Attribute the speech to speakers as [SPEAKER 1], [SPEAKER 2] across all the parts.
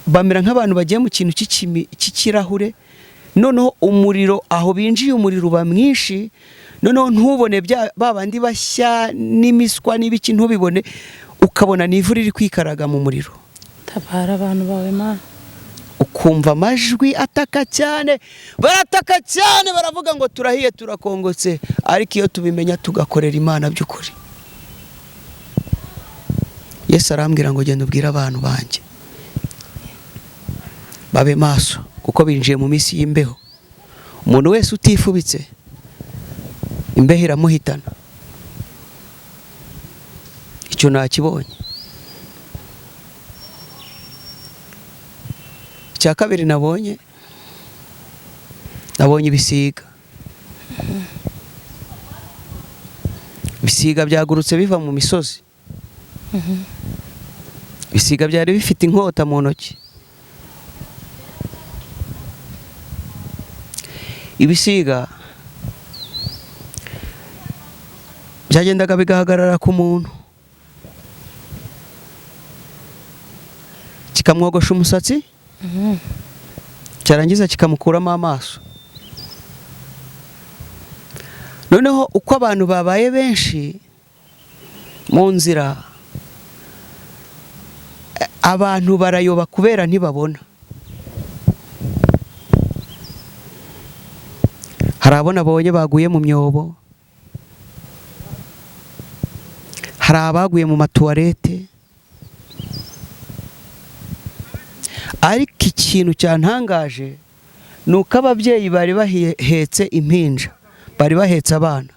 [SPEAKER 1] Bamera nk'abantu bagiye mu kintu cy'ikirahure, noneho umuriro aho binjiye umuriro uba mwinshi, noneho ntubone ba bandi bashya n'imiswa n'ibiki, ntubibone, ukabona n'ivu riri kwikaraga mu muriro.
[SPEAKER 2] Tabara abantu bawe Mana.
[SPEAKER 1] Ukumva amajwi ataka cyane, barataka cyane, baravuga ngo turahiye turakongotse. Ariko iyo tubimenya tugakorera Imana by'ukuri. Yesu arambwira ngo genda ubwire abantu banjye babe maso, kuko binjiye mu minsi y'imbeho. Umuntu wese utifubitse imbeho iramuhitana. Icyo nakibonye. Icya kabiri nabonye ibisiga. Ibisiga byagurutse biva mu misozi. Ibisiga byari bifite inkota mu ntoki. Ibisiga byagendaga bigahagarara ku muntu, kikamwogosha umusatsi, cyarangiza kikamukuramo amaso. Noneho uko abantu babaye benshi mu nzira, abantu barayoba kubera ntibabona. Hari abo nabonye baguye mu myobo, hari abaguye mu matuwarete. Ariko ikintu cyantangaje ni uko ababyeyi bari bahetse impinja, bari bahetse abana,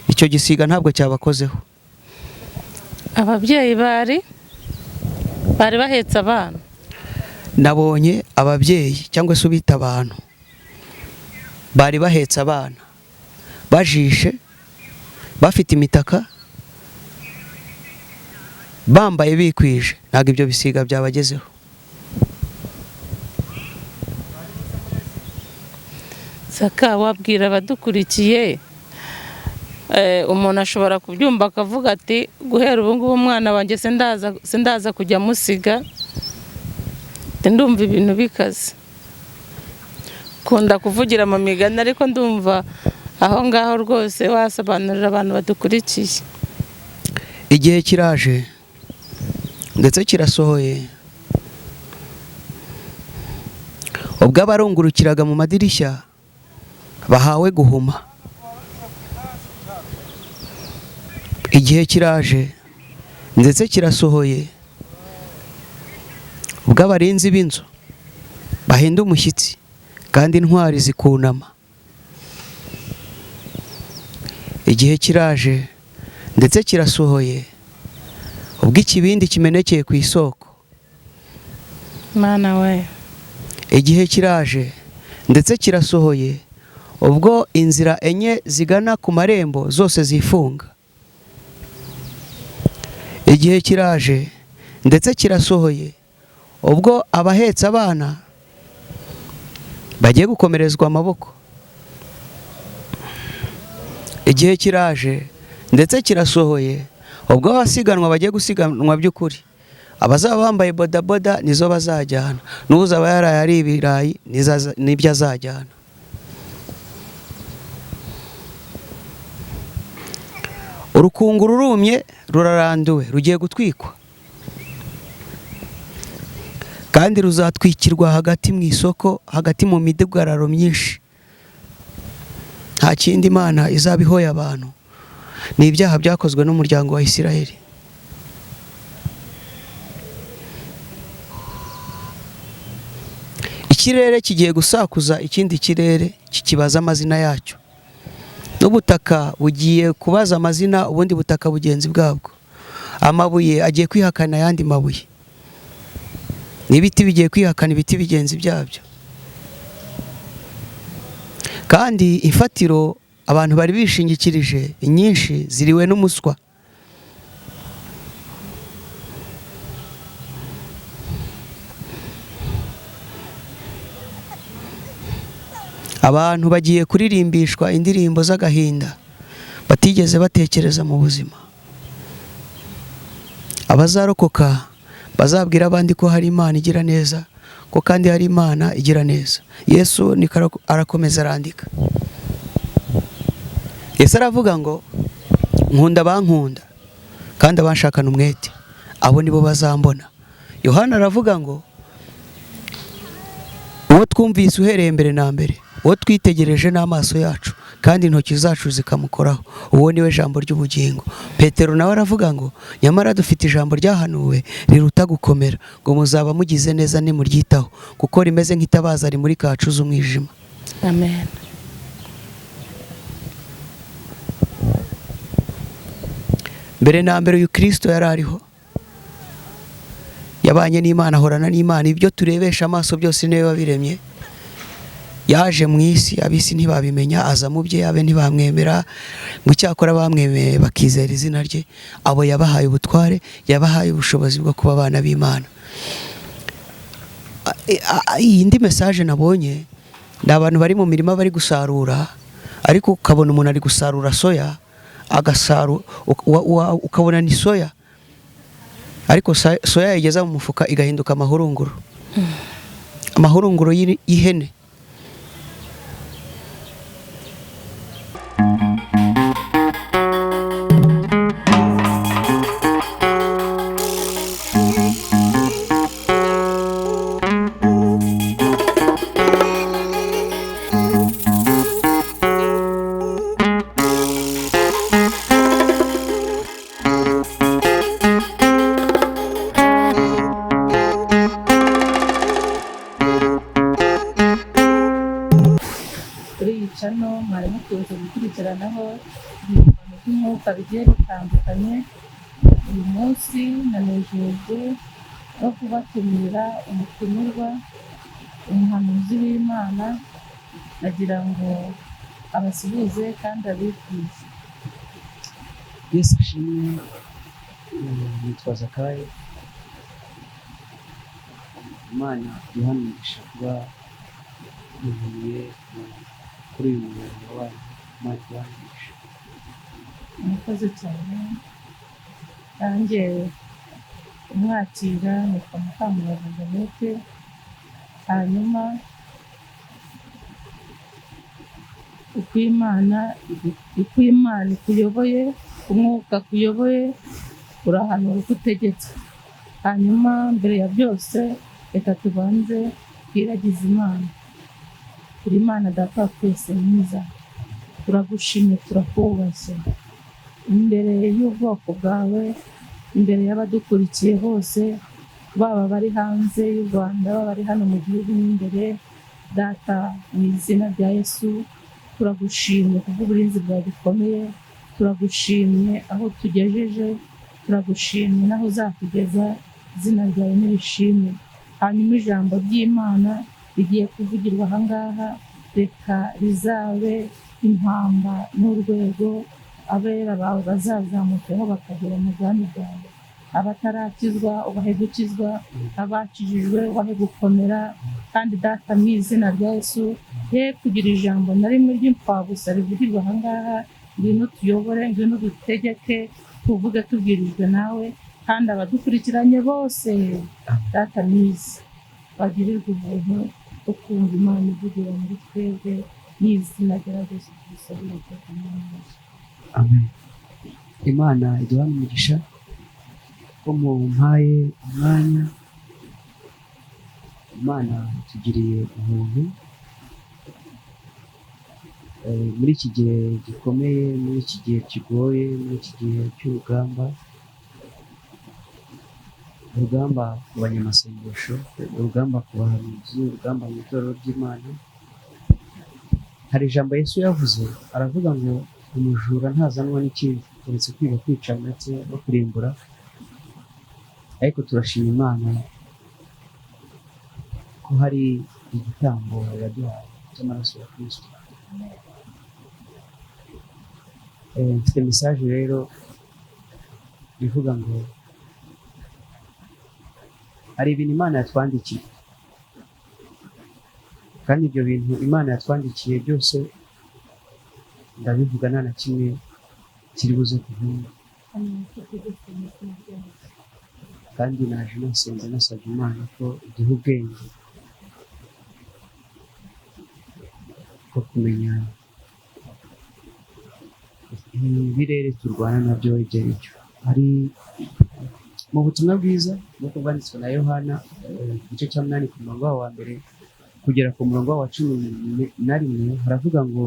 [SPEAKER 1] icyo gisiga ntabwo cyabakozeho.
[SPEAKER 2] Ababyeyi bari bahetse abana.
[SPEAKER 1] Nabonye ababyeyi cyangwa se ubita abantu bari bahetse abana, bajishe, bafite imitaka, bambaye bikwije, ntabwo ibyo bisiga byabagezeho.
[SPEAKER 2] Zaka, wabwira abadukurikiye, umuntu ashobora kubyumva akavuga ati guhera ubu ngubu umwana wanjye sindaza kujya musiga, ndumva ibintu bikaze. Kunda kuvugira mu migani, ariko ndumva aho ngaho rwose wasobanurira abantu badukurikiye.
[SPEAKER 1] Igihe kiraje ndetse kirasohoye, ubwo abarungurukiraga mu madirishya bahawe guhuma. Igihe kiraje ndetse kirasohoye, ubwo abarinzi b'inzu bahinda umushyitsi kandi intwari zikunama. Igihe kiraje ndetse kirasohoye, ubwo ikibindi kimenekeye ku isoko.
[SPEAKER 2] Mana we.
[SPEAKER 1] Igihe kiraje ndetse kirasohoye, ubwo inzira enye zigana ku marembo zose zifunga. Igihe kiraje ndetse kirasohoye, ubwo abahetse abana bagiye gukomerezwa amaboko. Igihe kiraje ndetse kirasohoye, ubwo abasiganwa bagiye gusiganwa by'ukuri. Abazaba bambaye bodaboda nizo bazajyana, n'uzaba yaraye ari ibirayi nibyo azajyana. Urukungu rurumye ruraranduwe, rugiye gutwikwa, kandi ruzatwikirwa hagati mu isoko, hagati mu midugararo myinshi. Nta kindi Imana izaba ihoye abantu, ni ibyaha byakozwe n'umuryango wa Isiraheli. Ikirere kigiye gusakuza ikindi kirere kikibaza amazina yacyo, n'ubutaka bugiye kubaza amazina ubundi butaka bugenzi bwabwo. Amabuye agiye kwihakana ayandi mabuye, n'ibiti bigiye kwihakana ibiti bigenzi byabyo. Kandi imfatiro abantu bari bishingikirije inyinshi ziriwe n'umuswa. Abantu bagiye kuririmbishwa indirimbo z'agahinda batigeze batekereza mu buzima. Abazarokoka Bazabwira abandi ko hari Imana igira neza, ko kandi hari Imana igira neza. Yesu niko arakomeza arandika. Yesu aravuga ngo nkunda abankunda kandi abanshakana umwete, abo nibo bazambona. Yohana aravuga ngo uwo twumvise uhereye mbere na mbere, uwo twitegereje n'amaso yacu kandi intoki zacu zikamukoraho, uwo niwe jambo ry'ubugingo. Petero nawe aravuga ngo nyamara dufite ijambo ryahanuwe riruta gukomera, ngo muzaba mugize neza nimuryitaho, kuko rimeze nk'itabaza rimurika ahacuze umwijima.
[SPEAKER 2] Amen.
[SPEAKER 1] Mbere na mbere uyu Kristo yari ariho, yabanye n'Imana, ahorana n'Imana, ibyo turebesha amaso byose niwe wabiremye. Yaje mu isi, ab'isi ntibabimenya, aza mu bye, abe ntibamwemera, ngo icyakora bamwemeye bakizera izina rye, abo yabahaye ubutware, yabahaye ubushobozi bwo kuba abana b'Imana. Iyi ndi message nabonye ni abantu bari mu mirima bari gusarura, ariko ukabona umuntu ari gusarura soya, agasarura ukabona ni soya, ariko soya yigeza mu mufuka igahinduka amahurunguru, amahurunguru y'ihene.
[SPEAKER 2] Kuri iyi cano mwari mukunze gukurikiranaho ibintu by'umwuka bigiye bitandukanye. Uyu munsi nanejejwe no kubatumira umutumirwa, umuhanuzi w'Imana, nagira ngo abasuhuze kandi abibwize.
[SPEAKER 1] Yesu ashimwe. Nitwa Zakayo. Imana iduhe umugisha kuba duhuye kuri uyu murongo wanyu. Imana iduhe umugisha.
[SPEAKER 2] Murakoze cyane. Nanjye umwakira nitwa Mukamurava Jeannette. Hanyuma uko Imana ikuyoboye, umwuka akuyoboye, urahanura uko utegetswe. Hanyuma mbere ya byose reka tubanze twiragize Imana. Uri Imana Data wa twese mwiza, turagushimye, turakubashye imbere y'ubwoko bwawe, imbere y'abadukurikiye bose, baba bari hanze y'u Rwanda, baba bari hano mu gihugu n'imbere. Data, mu izina rya Yesu turagushimye kubw'uburinzi bwawe bukomeye, turagushimye aho tugejeje, turagushimye n'aho uzatugeza, izina ryawe nirishimwe. Hanyuma ijambo ry'Imana rigiye kuvugirwa aha ngaha, reka rizabe impamba n'urwego abera bawe bazazamukeho bakagera mu bwami bwawe. Abatarakizwa ubahe gukizwa, abakijijwe ubahe gukomera. Kandi Data, mu izina rya Yesu, ye kugira ijambo na rimwe ry'imfabusa rivugirwa aha ngaha, ngwino tuyobore, ngwino dutegeke, tuvuge tubwirijwe nawe, kandi abadukurikiranye bose Data mwiza bagirirwe ubuntu bwo kumva Imana ivugira muri twebwe, n'izina rya Yesu tubisabire.
[SPEAKER 1] Amen. Imana iduhe umugisha ko mumpaye umwanya. Imana itugiriye ubuntu muri iki gihe gikomeye, muri iki gihe kigoye, muri iki gihe cy'urugamba, urugamba ku banyamasengesho, urugamba ku bahanuzi, urugamba mu itorero ry'Imana. Hari ijambo Yesu yavuze, aravuga ngo umujura ntazanwa n'ikindi keretse kwiba, kwica ndetse no kurimbura. Ariko turashima Imana ko hari igitambo yaduhaye cy'amaraso ya Kristo. Mfite message rero ivuga ngo hari ibintu Imana yatwandikiye, kandi ibyo bintu Imana yatwandikiye byose ndabivuga nta na kimwe kiri buze kuvamo. Kandi naje nasenze, nasabye Imana ko iduha ubwenge bwo kumenya ibirere turwana nabyo ibyo ari byo. Hari mu butumwa bwiza nk'uko bwanditswe na Yohana, igice cya 8 ku murongo wa mbere kugera ku murongo wa 11, haravuga ngo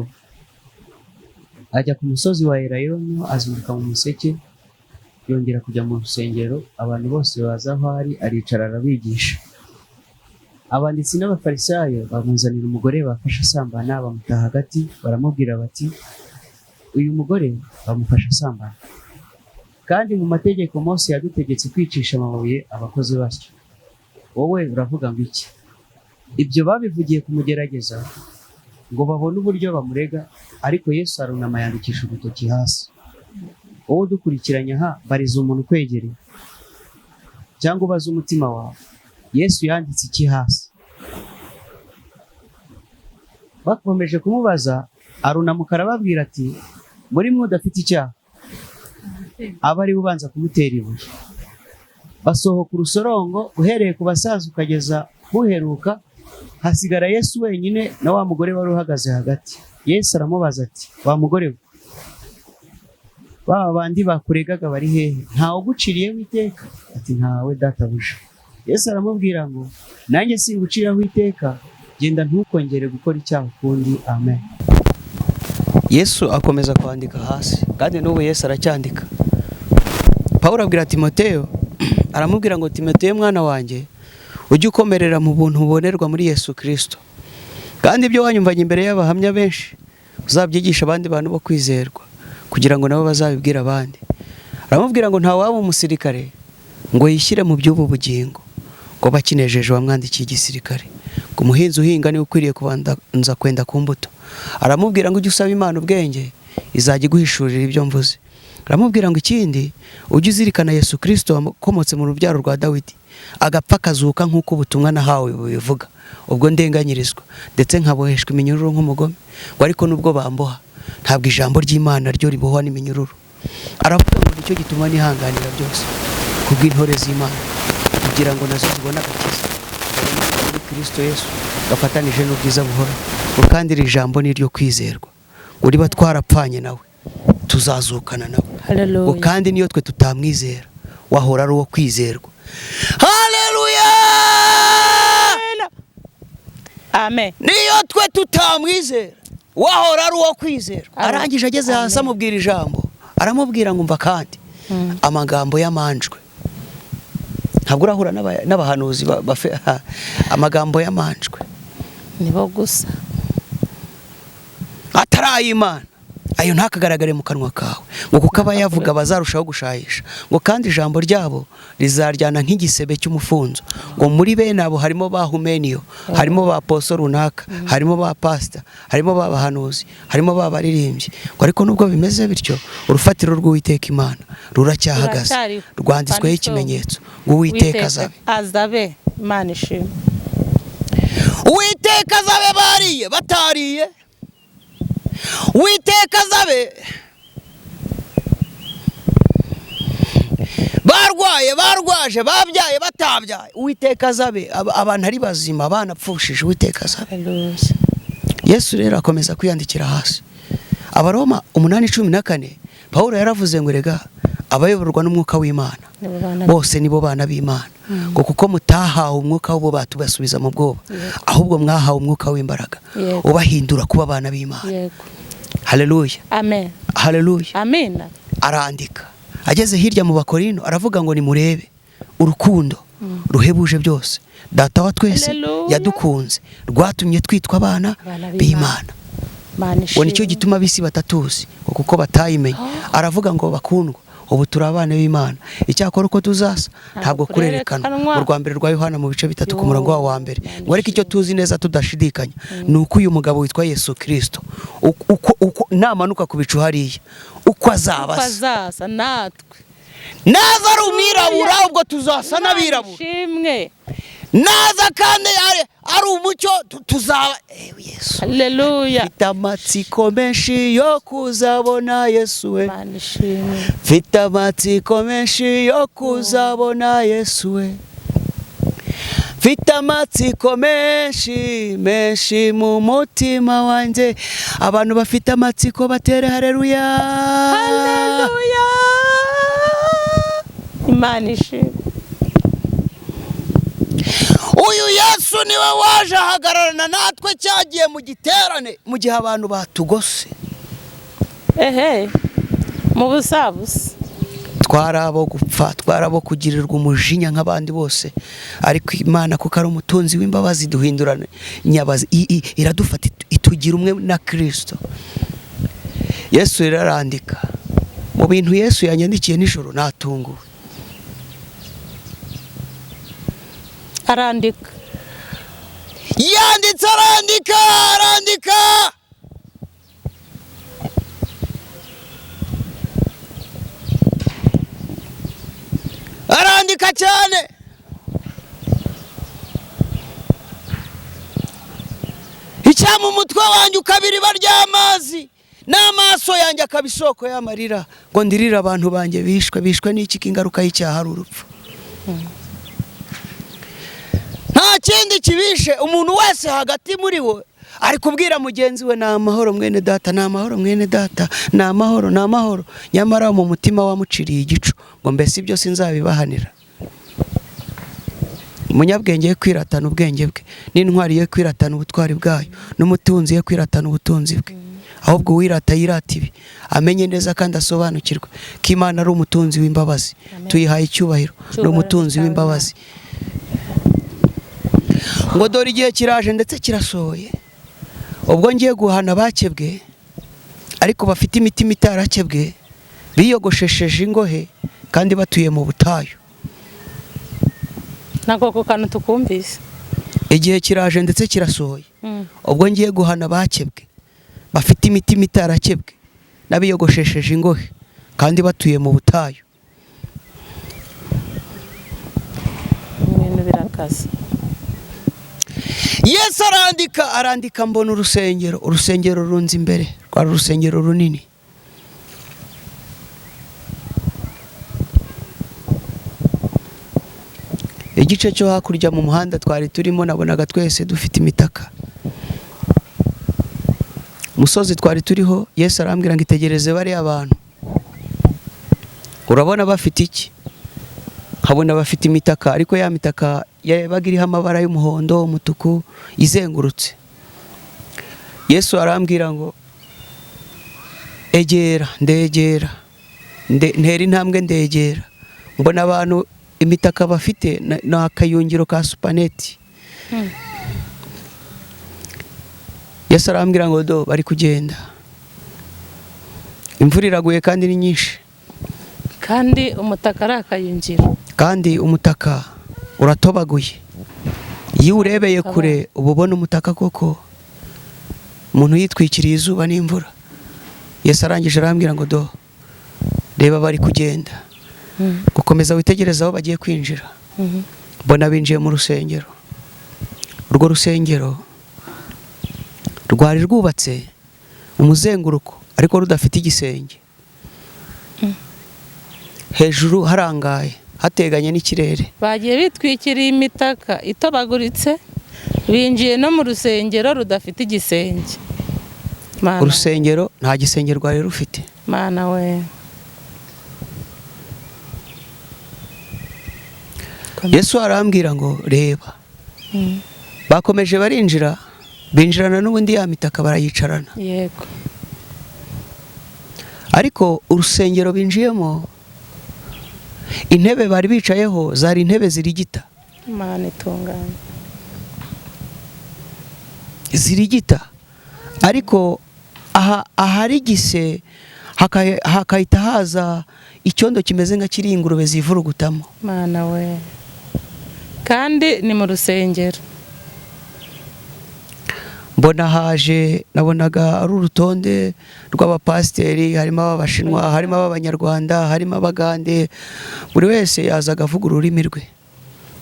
[SPEAKER 1] ajya ku musozi wa Elayono, azinduka mu museke, yongera kujya mu rusengero, abantu bose baza aho ari, aricara arabigisha. Abanditsi n'Abafarisayo bamuzanira umugore bafashe asambana, bamutaha hagati, baramubwira bati: "Uyu mugore bamufashe asambana, kandi mu mategeko Mose yadutegetse kwicisha amabuye abakozi batyo, wowe uravuga ngo iki?" Ibyo babivugiye kumugerageza ngo babone uburyo bamurega, ariko Yesu arunama yandikisha urutoki hasi. Wowe udukurikiranye aha, bariza umuntu ukwegereye cyangwa ubaze umutima wawe: Yesu yanditse iki hasi? Bakomeje kumubaza, arunamuka arababwira ati: "Muri mwe udafite icyaha aba ari we ubanza kumutera ibuye." Basohoka urusorongo, uhereye ku basaza ukageza kuheruka, hasigara Yesu wenyine na wa mugore wari uhagaze hagati. Yesu aramubaza ati: "Wa mugore we, ba bandi bakuregaga bari hehe? Ntawe uguciriyeho iteka?" Ati: "Ntawe, databuja." Yesu aramubwira ngo: "Nanjye singuciraho iteka, genda, ntukongere gukora icyaha ukundi." Amen. Yesu akomeza kwandika hasi, kandi n'ubu Yesu aracyandika. Pawulo abwira Timoteyo, aramubwira ngo: "Timoteyo mwana wanjye, ujye ukomerera mu buntu bubonerwa muri Yesu Kirisito, kandi ibyo wanyumvanye imbere y'abahamya benshi uzabyigisha abandi bantu bo kwizerwa, kugira ngo nabo bazabibwire abandi." Aramubwira ngo ntawaba umusirikare ngo yishyire mu by'ubu bugingo, ngo bakinejeje wamwandikiye igisirikare, ngo umuhinzi uhinga niwe ukwiriye kubanza kwenda ku mbuto. Aramubwira ngo ujye usaba Imana ubwenge, izajya iguhishurira ibyo mvuze. Aramubwira ngo ikindi, ujye uzirikana Yesu Kirisito wakomotse mu rubyaro rwa Dawidi, agapfa akazuka nk'uko ubutumwa nahawe bubivuga, ubwo ndenganyirizwa ndetse nkaboheshwa iminyururu nk'umugome, ngo ariko nubwo bamboha, ntabwo ijambo ry'Imana ryo ribohwa n'iminyururu. Aravuga ngo nicyo gituma nihanganira byose kubw'intore z'Imana, kugira ngo nazo zibone agakiza muri Kirisito Yesu gafatanije n'ubwiza buhoraho. Ngo kandi iri jambo ni iryo kwizerwa, ngo niba twarapfanye nawe, tuzazukana nawe, ngo
[SPEAKER 2] Haleluya.
[SPEAKER 1] kandi niyo twe tutamwizera, wahora ari uwo kwizerwa. Haleluya!
[SPEAKER 2] Amen.
[SPEAKER 1] Niyo twe tutamwizera, wahora ari uwo kwizerwa. Arangije ageze hasi amubwira ijambo, aramubwira ngo: "Mva kandi amagambo y'amanjwe." Ntabwo urahura n'abahanuzi amagambo y'amanjwe
[SPEAKER 2] Nibo gusa.
[SPEAKER 1] atari ay'Imana, ayo ntakagaragare mu kanwa kawe, ngo kuko abayavuga bazarushaho gushayisha, ngo kandi ijambo ryabo rizaryana nk'igisebe cy'umufunzo. Ngo muri bene abo harimo ba Humeniyo, harimo ba poso runaka, harimo ba pasita, harimo ba bahanuzi, harimo ba baririmbyi. Ngo ariko nubwo bimeze bityo, urufatiro rw'Uwiteka Imana ruracyahagaze,
[SPEAKER 2] Ruracyariho.
[SPEAKER 1] rwanditsweho
[SPEAKER 2] Rwanditsweho.
[SPEAKER 1] ikimenyetso ngo: "Uwiteka azabe."
[SPEAKER 2] Azabe. Imana ishimwe.
[SPEAKER 1] Uwiteka azabe bariye batariye, Uwiteka azabe barwaye barwaje, babyaye batabyaye, Uwiteka azabe abantu ari bazima banapfushije, Uwiteka azabe.
[SPEAKER 2] Haleluya.
[SPEAKER 1] Yesu rero akomeza kwiyandikira hasi. Abaroma 8:14, Pawulo yaravuze ngo: "Rega abayoborwa n'umwuka w'Imana
[SPEAKER 2] Nibo bana.
[SPEAKER 1] bose nibo bana b'Imana." Ngo kuko mutahawe umwuka w'ububata ubasubiza mu bwoba, ahubwo mwahawe umwuka w'imbaraga ubahindura kuba abana b'Imana. Haleluya!
[SPEAKER 2] Amen.
[SPEAKER 1] Haleluya!
[SPEAKER 2] Amina.
[SPEAKER 1] Arandika ageze hirya mu Bakorino, aravuga ngo: "Nimurebe urukundo ruhebuje byose Data wa twese
[SPEAKER 2] Haleluya.
[SPEAKER 1] yadukunze, rwatumye twitwa abana
[SPEAKER 2] Abana b'Imana.
[SPEAKER 1] b'Imana."
[SPEAKER 2] Imana
[SPEAKER 1] Ngo nicyo
[SPEAKER 2] ishimwe.
[SPEAKER 1] gituma ab'isi batatuzi, ngo kuko batayimenye. Aravuga ngo: "Bakundwa, ubu turi abana b'Imana, icyakora uko tuzasa ntabwo kurerekanwa."
[SPEAKER 2] Kurerekanwa.
[SPEAKER 1] Mu rwa mbere rwa Yohana, mu bice 3 ku
[SPEAKER 2] Yo,
[SPEAKER 1] murongo wa mbere,
[SPEAKER 2] Imana
[SPEAKER 1] ngo ariko icyo
[SPEAKER 2] ishimwe.
[SPEAKER 1] tuzi neza tudashidikanya ni uko uyu mugabo witwa Yesu Kirisito, uko namanuka ku bicu hariya, uko azaba
[SPEAKER 2] Uko
[SPEAKER 1] asa,
[SPEAKER 2] azaza natwe.
[SPEAKER 1] naza ari umwirabura, ubwo tuzasa
[SPEAKER 2] Imana
[SPEAKER 1] n'abirabura.
[SPEAKER 2] ishimwe.
[SPEAKER 1] Naza kandi ari umucyo tuzaba. Yesu.
[SPEAKER 2] Haleluya.
[SPEAKER 1] Mfite amatsiko menshi yo kuzabona Yesu we.
[SPEAKER 2] Imana ishimwe.
[SPEAKER 1] Mfite amatsiko menshi yo kuzabona Yesu we. Mfite amatsiko menshi menshi mu mutima wanjye. Abantu bafite amatsiko batere haleluya.
[SPEAKER 2] Haleluya. Imana ishimwe.
[SPEAKER 1] Uyu Yesu niwe waje ahagararana natwe cyagiye mu giterane mu gihe abantu batugose.
[SPEAKER 2] Ehe, mu busabusa
[SPEAKER 1] twari abo gupfa, twari abo kugirirwa umujinya nk'abandi bose, ariko Imana kuko ari umutunzi w'imbabazi duhindurana nyabazi, iradufata itugira umwe na Kristo. Yesu rero arandika mu bintu Yesu yanyandikiye nijoro natunguwe.
[SPEAKER 2] Arandika,
[SPEAKER 1] yanditse, arandika, arandika. Arandika cyane. Icyama umutwe wanjye ukaba iriba ry'amazi, n'amaso yanjye akaba isoko y'amarira, ngo ndirire abantu banjye bishwe. Bishwe n'iki? Ingaruka y'icyaha ari urupfu. Nta kindi kibishe. Umuntu wese hagati muri we ari kubwira mugenzi we, ni amahoro mwene data, ni amahoro mwene data, ni amahoro, ni amahoro. Nyamara mu mutima wamuciriye igico, ngo mbese ibyo sinzabibahanira. Umunyabwenge ye kwiratana ubwenge bwe, n'intwari ye kwiratana ubutwari bwayo, n'umutunzi ye kwiratana ubutunzi bwe. Ahubwo uwirata yirata ibi, amenye neza kandi asobanukirwe ko Imana ari umutunzi w'imbabazi. Tuyihaye icyubahiro, ni umutunzi w'imbabazi. Ngo dore igihe kiraje ndetse kirasohoye, ubwo ngiye guhana abakebwe ariko bafite imitima itarakebwe, biyogoshesheje ingohe kandi batuye mu butayu.
[SPEAKER 2] Ntabwo ako kantu tukumvise.
[SPEAKER 1] Igihe kiraje ndetse kirasohoye, ubwo ngiye guhana abakebwe bafite imitima itarakebwe n'abiyogoshesheje ingohe kandi batuye mu butayu.
[SPEAKER 2] Ibintu birakaze.
[SPEAKER 1] Yesu arandika, arandika, mbona urusengero, urusengero runze imbere, rwari urusengero runini. Igice cyo hakurya mu muhanda twari turimo nabonaga twese dufite imitaka. Umusozi twari turiho, Yesu arambwira ngo itegereze bari abantu. Urabona bafite iki? Nkabona bafite imitaka, ariko ya mitaka yabaga iriho amabara y'umuhondo, umutuku, izengurutse. Yesu arambwira ngo egera, ndegera, ntera intambwe ndegera. Mbona abantu imitaka bafite ni akayungiro ka supaneti. Yesu arambwira ngo do bari kugenda. Imvura iraguye kandi ni nyinshi.
[SPEAKER 2] Kandi umutaka ari akayungiro.
[SPEAKER 1] Kandi umutaka uratobaguye. Iyo urebeye kure uba ubona umutaka koko. Umuntu yitwikiriye izuba n'imvura. Yesu arangije arambwira ngo do reba bari kugenda. Gukomeza witegereza aho bagiye kwinjira. Mbona binjiye mu rusengero. Urwo rusengero rwari rwubatse umuzenguruko ariko rudafite igisenge. Hejuru harangaye hateganye n'ikirere.
[SPEAKER 2] Bagiye bitwikiriye imitaka itobaguritse, binjiye no mu rusengero rudafite igisenge.
[SPEAKER 1] Urusengero nta gisenge rwari rufite.
[SPEAKER 2] Mana we.
[SPEAKER 1] Yesu arambwira ngo reba. Bakomeje barinjira, binjirana n'ubundi ya mitaka barayicarana.
[SPEAKER 2] Yego.
[SPEAKER 1] Ariko urusengero binjiyemo, intebe bari bicayeho zari intebe zirigita.
[SPEAKER 2] Imana itunganye.
[SPEAKER 1] Zirigita. Ariko aha aharigise hakahita haza icyondo kimeze nka kiri ingurube zivurugutamo.
[SPEAKER 2] Mana we. Kandi ni mu rusengero.
[SPEAKER 1] Mbona haje, nabonaga ari urutonde rw'abapasiteri, harimo ab'Abashinwa, harimo ab'Abanyarwanda, harimo Abagande, buri wese yazaga avuga ururimi rwe.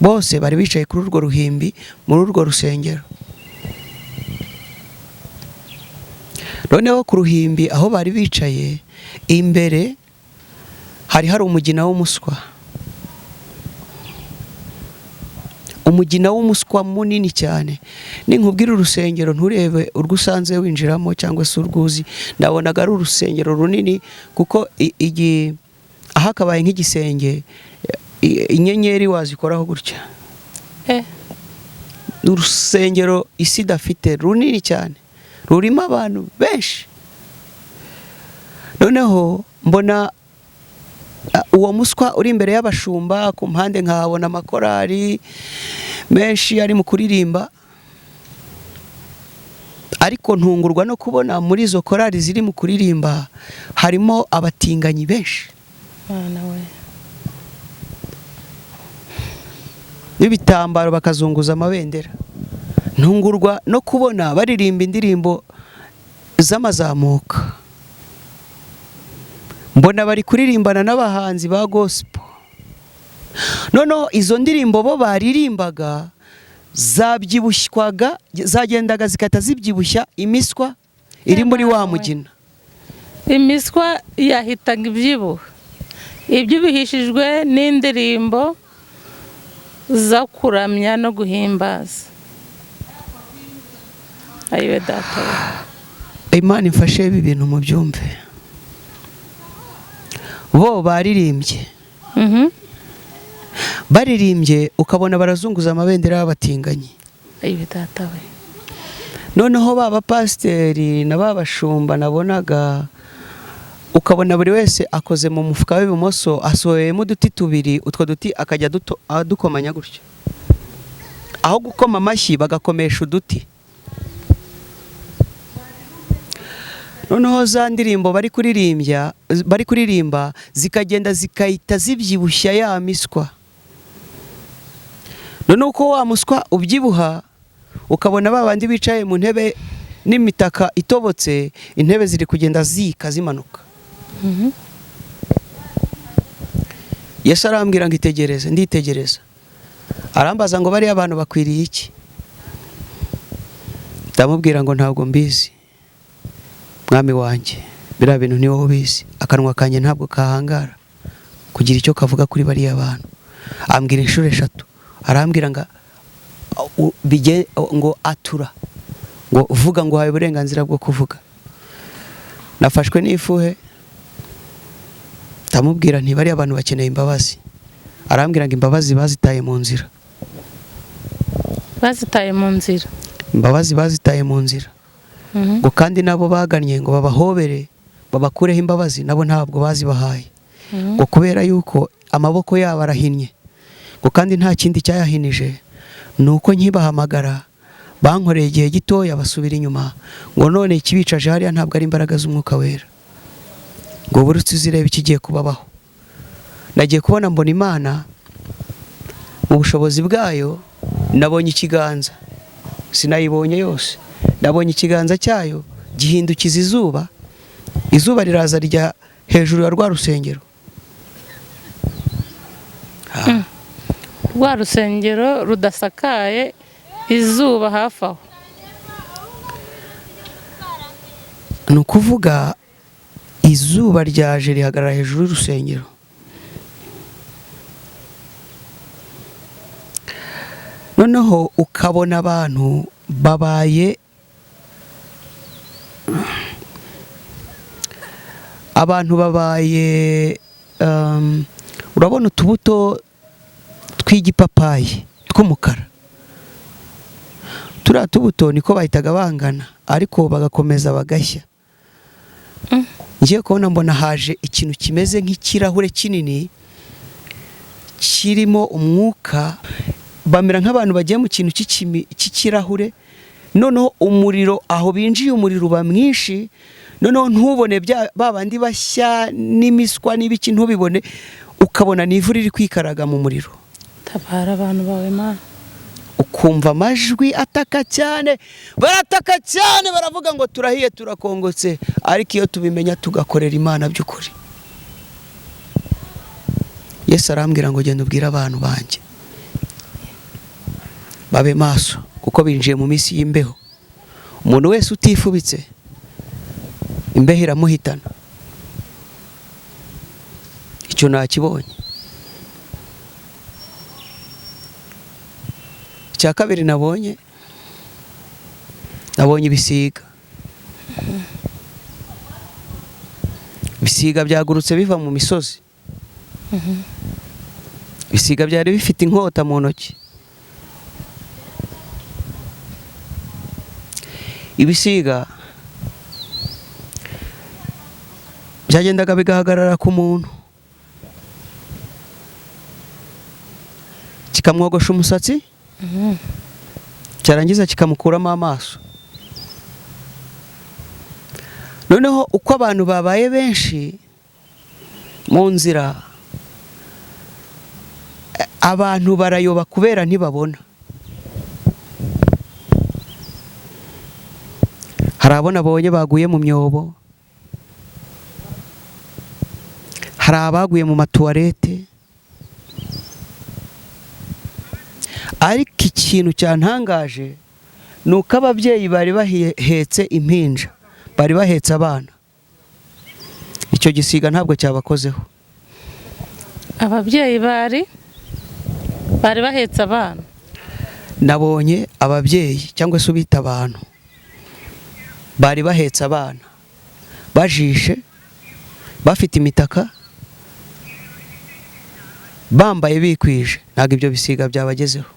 [SPEAKER 1] Bose bari bicaye kuri urwo ruhimbi muri urwo rusengero. Noneho ku ruhimbi aho bari bicaye imbere hari hari umugina w'umuswa. Umugina w'umuswa munini cyane. Ninkubwira urusengero nturebe urwo usanze winjiramo cyangwa se urwuzi, nabonaga ari urusengero runini kuko ahakabaye nk'igisenge, inyenyeri wazikoraho gutya. Urusengero isi idafite runini cyane, rurimo abantu benshi. Noneho mbona uwo muswa uri imbere y'abashumba, ku mpande nkahabona amakorari menshi ari mu kuririmba, ariko ntungurwa no kubona muri izo korari ziri mu kuririmba harimo abatinganyi benshi n'ibitambaro bakazunguza amabendera. Ntungurwa no kubona baririmba indirimbo z'amazamuka. Mbona bari kuririmbana n'abahanzi ba gospel. Noneho izo ndirimbo bo baririmbaga zabyibushywaga, zagendaga zikata zibyibushya imiswa iri muri wa mugina.
[SPEAKER 2] Imiswa yahitaga ibyibuha, ibyo bihishijwe n'indirimbo zo kuramya no guhimbaza. Ayiwe data we.
[SPEAKER 1] Imana imfashe ibi bintu mu byumve. Bo baririmbye, baririmbye ukabona barazunguza amabendera y'abatinganyi.
[SPEAKER 2] Ayiwe data we.
[SPEAKER 1] Noneho ba bapasiteri na ba bashumba nabonaga, ukabona buri wese akoze mu mufuka w'ibumoso asohoyemo uduti tubiri, utwo duti akajya adukomanya gutya. Aho gukoma amashyi bagakomesha uduti. Noneho za ndirimbo bari kuririmba zikagenda zikahita zibyibushya ya miswa. Noneho uko wa muswa ubyibuha, ukabona ba bandi bicaye mu ntebe n'imitaka itobotse, intebe ziri kugenda zika zimanuka. Yesu arambwira ngo itegereze, nditegereza. Arambaza ngo bariya abantu bakwiriye iki? Ndamubwira ngo ntabwo mbizi mwami wanjye, biriya bintu ni wowe ubizi, akanwa kanjye ntabwo kahangara kugira icyo kavuga kuri bariya bantu. Ambwira inshuro eshatu, arambwira ngo ngo atura, ngo uvuga ngo uhawe uburenganzira bwo kuvuga. Nafashwe n'ifuhe, ndamubwira nti bariya abantu bakeneye imbabazi. Arambwira ngo imbabazi bazitaye mu nzira.
[SPEAKER 2] Bazitaye mu nzira.
[SPEAKER 1] Imbabazi bazitaye mu nzira. Ngo kandi nabo bagannye ngo babahobere babakureho imbabazi, nabo ntabwo bazibahaye. Ngo kubera yuko amaboko yabo arahinnye, ngo kandi nta kindi cyayahinije nuko nkibahamagara bankoreye igihe gitoya basubira inyuma, ngo none ikibicaje hariya ntabwo ari imbaraga z'umwuka wera, ngo burutse uzirebe ikigiye kubabaho. Nagiye kubona mbona Imana mu bushobozi bwayo, nabonye ikiganza, sinayibonye yose, nabonye ikiganza cyayo gihindukiza izuba, izuba riraza rijya hejuru ya rwa rusengero.
[SPEAKER 2] Rwa rusengero rudasakaye, izuba hafi aho.
[SPEAKER 1] Ni ukuvuga izuba ryaje rihagarara hejuru y'urusengero. Noneho ukabona abantu babaye urabona utubuto tw'igipapayi tw'umukara, turiya tubuto niko bahitaga bangana, ariko bagakomeza bagashya. Ngiye kubona mbona haje ikintu kimeze nk'ikirahure kinini kirimo umwuka, bamera nk'abantu bagiye mu kintu cy'ikirahure. Noneho umuriro aho binjiye umuriro uba mwinshi, noneho ntubone ba bandi bashya n'imiswa n'ibiki, ntubibone, ukabona n'ivu riri kwikaraga mu muriro.
[SPEAKER 2] Tabara abantu bawe Mana.
[SPEAKER 1] Ukumva amajwi ataka cyane, barataka cyane, baravuga ngo turahiye turakongotse, ariko iyo tubimenya tugakorera Imana by'ukuri. Yesu arambwira ngo genda ubwire abantu banjye Babe maso kuko binjiye mu minsi y'imbeho. Umuntu wese utifubitse imbeho iramuhitana. Icyo nakibonye. Icya kabiri nabonye ibisiga. Ibisiga byagurutse biva mu misozi. Ibisiga byari bifite inkota mu ntoki. Ibisiga byagendaga bigahagarara ku muntu, kikamwogosha umusatsi, cyarangiza kikamukuramo amaso. Noneho uko abantu babaye benshi mu nzira, abantu barayoba kubera ntibabona. Hari abo nabonye baguye mu myobo, hari abaguye mu matuwarete. Ariko ikintu cyantangaje ni uko ababyeyi bari bahetse impinja, bari bahetse abana, icyo gisiga ntabwo cyabakozeho.
[SPEAKER 2] Ababyeyi bari bahetse abana.
[SPEAKER 1] Nabonye ababyeyi cyangwa se ubita abantu bari bahetse abana, bajishe, bafite imitaka, bambaye bikwije, ntabwo ibyo bisiga byabagezeho.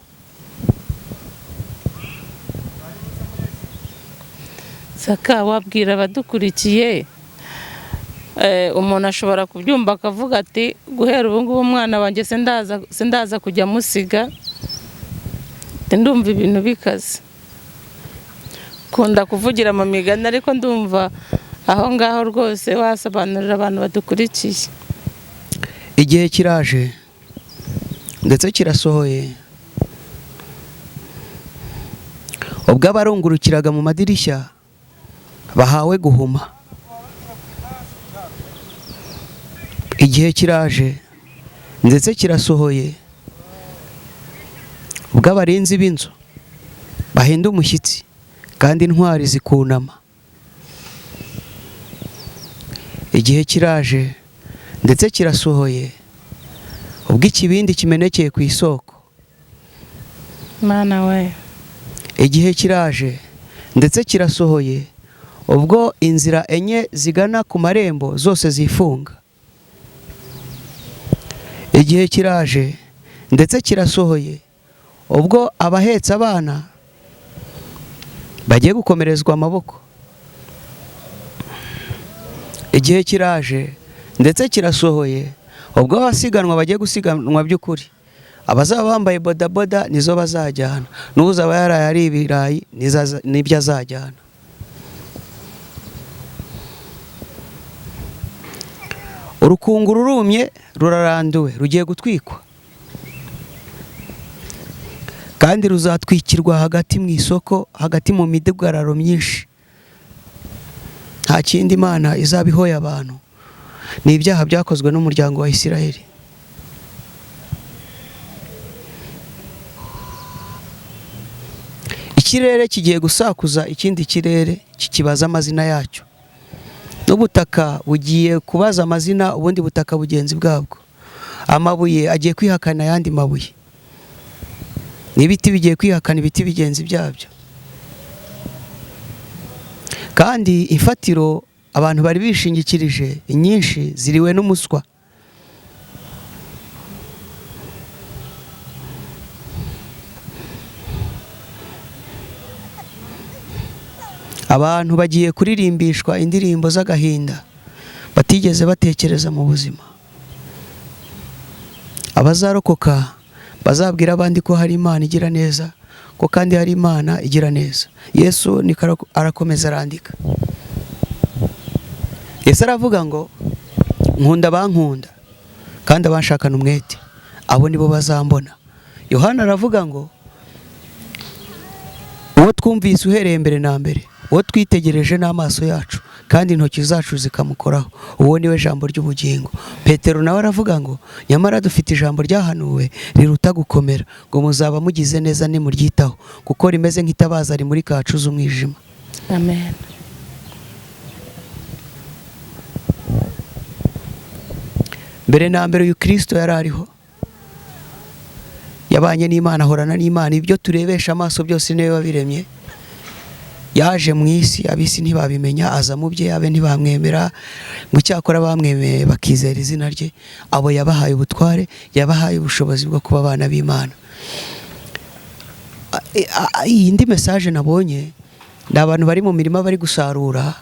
[SPEAKER 2] Saka, wabwira abadukurikiye, umuntu ashobora kubyumva akavuga ati guhera ubu ngubu umwana wanjye sindaza kujya musiga, ndumva ibintu bikaze. Kunda kuvugira mu migani, ariko ndumva aho ngaho rwose wasobanurira abantu badukurikiye.
[SPEAKER 1] Igihe kiraje ndetse kirasohoye, ubwo abarungurukiraga mu madirishya bahawe guhuma. Igihe kiraje ndetse kirasohoye, ubwo abarinzi b'inzu bahinda umushyitsi kandi intwari zikunama. Igihe kiraje ndetse kirasohoye, ubwo ikibindi kimenekeye ku isoko.
[SPEAKER 2] Mana we.
[SPEAKER 1] Igihe kiraje ndetse kirasohoye, ubwo inzira enye zigana ku marembo zose zifunga. Igihe kiraje ndetse kirasohoye, ubwo abahetse abana bagiye gukomerezwa amaboko. Igihe kiraje ndetse kirasohoye, ubwo abasiganwa bagiye gusiganwa by'ukuri. Abazaba bambaye bodaboda nizo bazajyana, n'uzaba yaraye ari ibirayi nibyo azajyana. Urukungu rurumye ruraranduwe, rugiye gutwikwa, kandi ruzatwikirwa hagati mu isoko, hagati mu midugararo myinshi. Nta kindi Imana izaba ihoye abantu, ni ibyaha byakozwe n'umuryango wa Isiraheli. Ikirere kigiye gusakuza ikindi kirere kikibaza amazina yacyo, n'ubutaka bugiye kubaza amazina ubundi butaka bugenzi bwabwo. Amabuye agiye kwihakana ayandi mabuye, n'ibiti bigiye kwihakana ibiti bigenzi byabyo. Kandi imfatiro abantu bari bishingikirije inyinshi ziriwe n'umuswa. Abantu bagiye kuririmbishwa indirimbo z'agahinda batigeze batekereza mu buzima. Abazarokoka bazabwira abandi ko hari Imana igira neza, ko kandi hari Imana igira neza. Yesu niko arakomeza arandika. Yesu aravuga ngo nkunda abankunda kandi abanshakana umwete, abo nibo bazambona. Yohana aravuga ngo uwo twumvise uhereye mbere na mbere, uwo twitegereje n'amaso yacu, kandi intoki zacu zikamukoraho. Uwo niwe jambo ry'ubugingo. Petero nawe aravuga ngo nyamara dufite ijambo ryahanuwe riruta gukomera, ngo muzaba mugize neza nimuryitaho, kuko rimeze nk'itabaza rimurika ahacuze umwijima.
[SPEAKER 2] Amen.
[SPEAKER 1] Mbere na mbere uyu Kristo yari ariho, yabanye n'Imana, ahorana n'Imana, ibyo turebesha amaso byose niwe wabiremye. Yaje mu isi, ab'isi ntibabimenya, aza mu bye, abe ntibamwemera, ngo icyakora bamwemeye bakizera izina rye, abo yabahaye ubutware, yabahaye ubushobozi bwo kuba abana b'Imana. Iyi ndi message nabonye ni abantu bari mu mirima bari gusarura,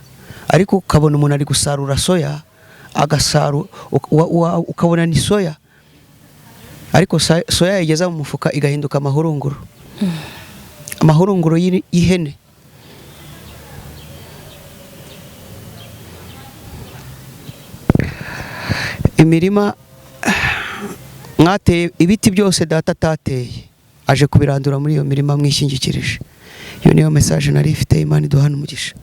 [SPEAKER 1] ariko ukabona umuntu ari gusarura soya, ukabona ni soya, ariko soya yageza mu mufuka igahinduka amahurunguru, amahurunguru y'ihene. Imirima mwateye ibiti byose data atateye, aje kubirandura muri iyo mirima mwishyingikirije. Iyo niyo message nari ifite. Imana iduhana umugisha.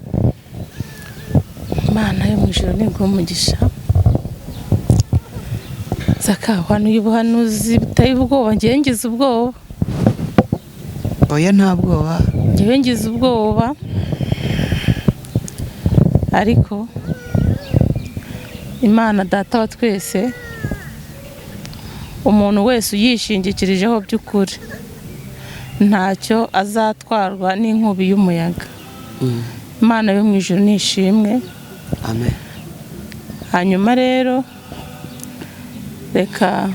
[SPEAKER 2] Imana yo mu ijuru niguhe umugisha. Zaka, wanuye ubuhanuzi buteye ubwoba, ngewe ngize ubwoba.
[SPEAKER 1] Oya, nta bwoba.
[SPEAKER 2] Ngewe ngize ubwoba, ariko Imana data wa twese, umuntu wese uyishingikirijeho by'ukuri ntacyo azatwarwa n'inkubi y'umuyaga. Imana yo mu ijuru nishimwe.
[SPEAKER 1] Amen.
[SPEAKER 2] Hanyuma rero reka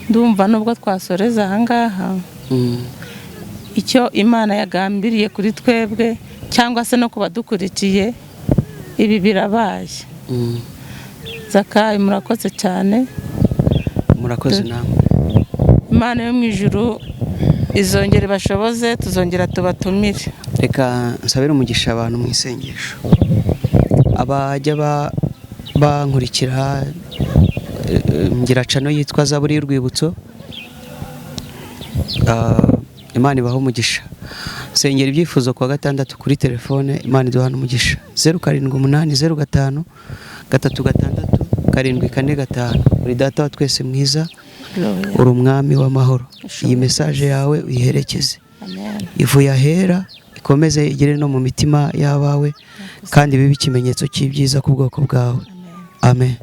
[SPEAKER 2] ndumva nubwo twasoreza aha ngaha, icyo Imana yagambiriye kuri twebwe cyangwa se no kubadukurikiye, ibi birabaye. Zakayo, murakoze cyane.
[SPEAKER 1] Murakoze namwe.
[SPEAKER 2] Imana yo mu ijuru izongera ibashoboze, tuzongera tubatumire.
[SPEAKER 1] Reka nsabire umugisha abantu mu isengesho, abajya bankurikira ngira cano yitwa Zaburi y'Urwibutso. Imana ibahe umugisha. Sengera ibyifuzo kuwa gatandatu kuri telefone. Imana iduhana umugisha. 0 7 8 0 5 3 6 7 4 5. Uri data wa twese mwiza, uri umwami w'amahoro. Iyi message yawe uyiherekeze, ivuye ahera ikomeze igere no mu mitima y'abawe, kandi bibe ikimenyetso cy'ibyiza ku bwoko bwawe. Amen.